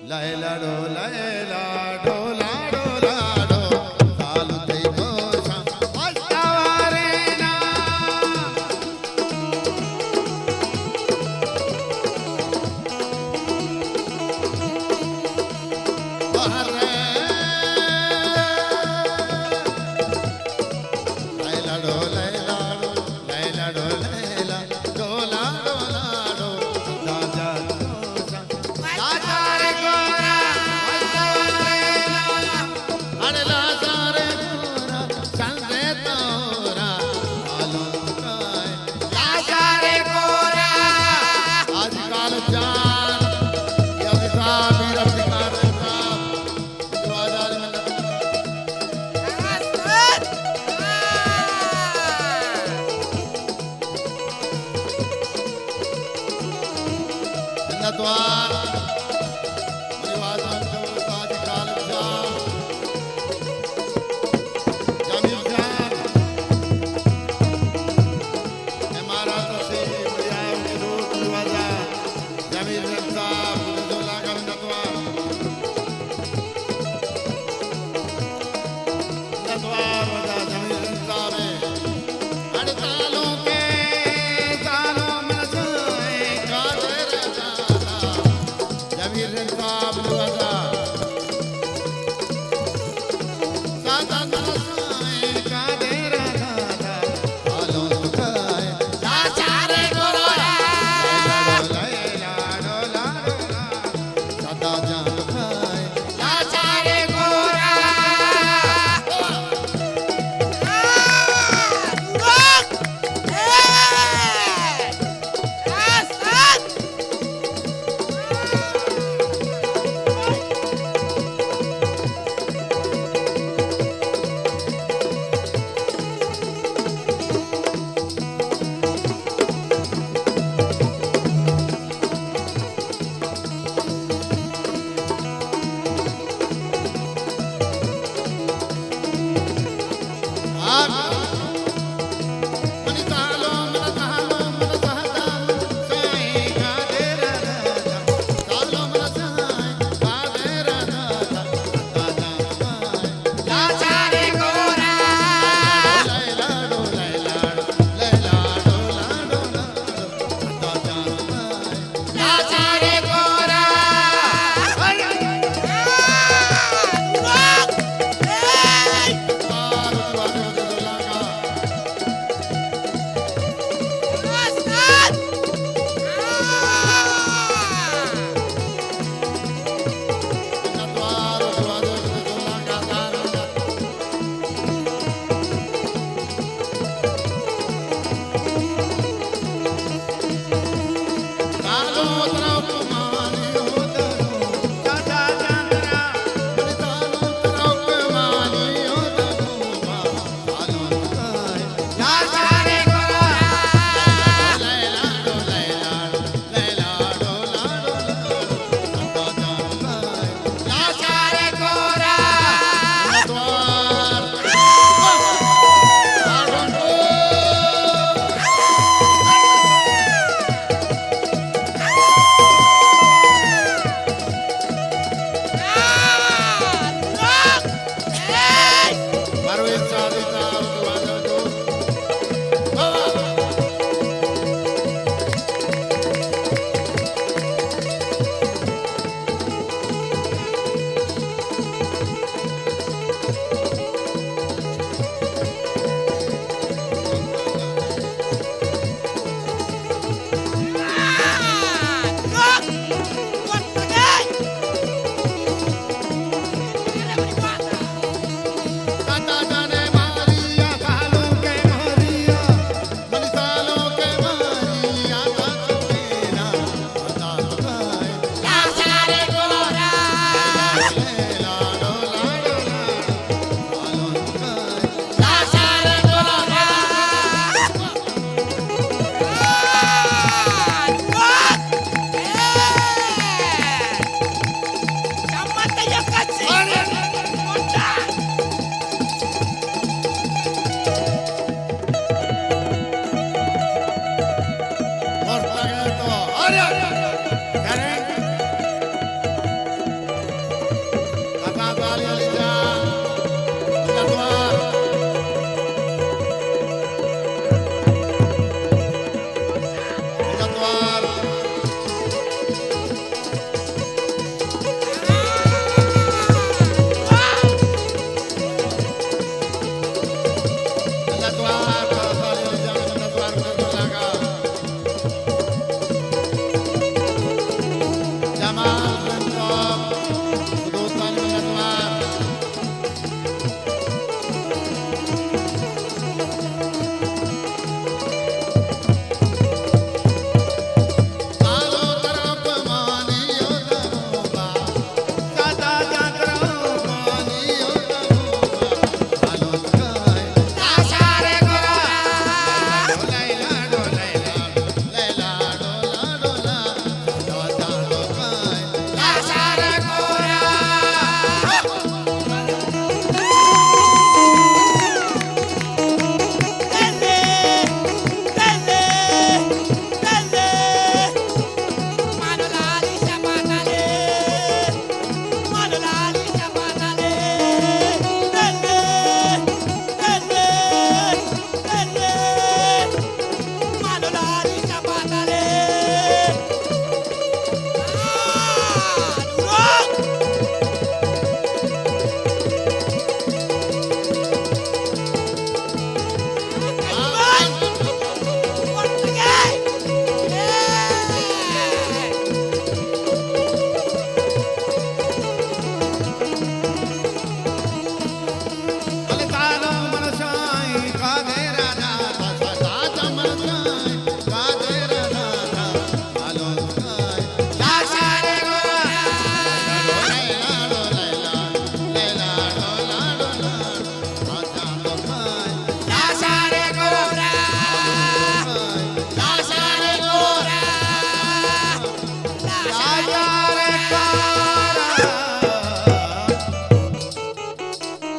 لیلا ڈو، لیلا ڈولا، ڈولا do, solve تئی گوشاں استوارینا۔ بہر لیلا ڈو، لیلا ڈو، لیلا ڈو، لیلا، ڈولا، ڈولا ڈو، سدا جا۔ لاچار گورا، اڑ لاچار گورا، سنزے تورا، معلوم کائے۔ لاچار گورا۔ آج کال جان، یا صاحب، میرا ٹھکانا صاحب۔ منتوار۔ منی واجہ دوست حاجی خالد شاہ، جمیل جان، امارات سے منی دوست منی واجہ جمیل رضا، منتوار۔ نتوار ودا جمیل رند صاحب ءِ۔ اڑ سالوں کے سالوں من سائیں قادر دادا۔ جمیل رند صاحب ودا۔ سادا من سائیں قادر دادا۔ سالوں سکائے لاچار گورا۔ لیلا ڈولا ڈولا۔ سدا جان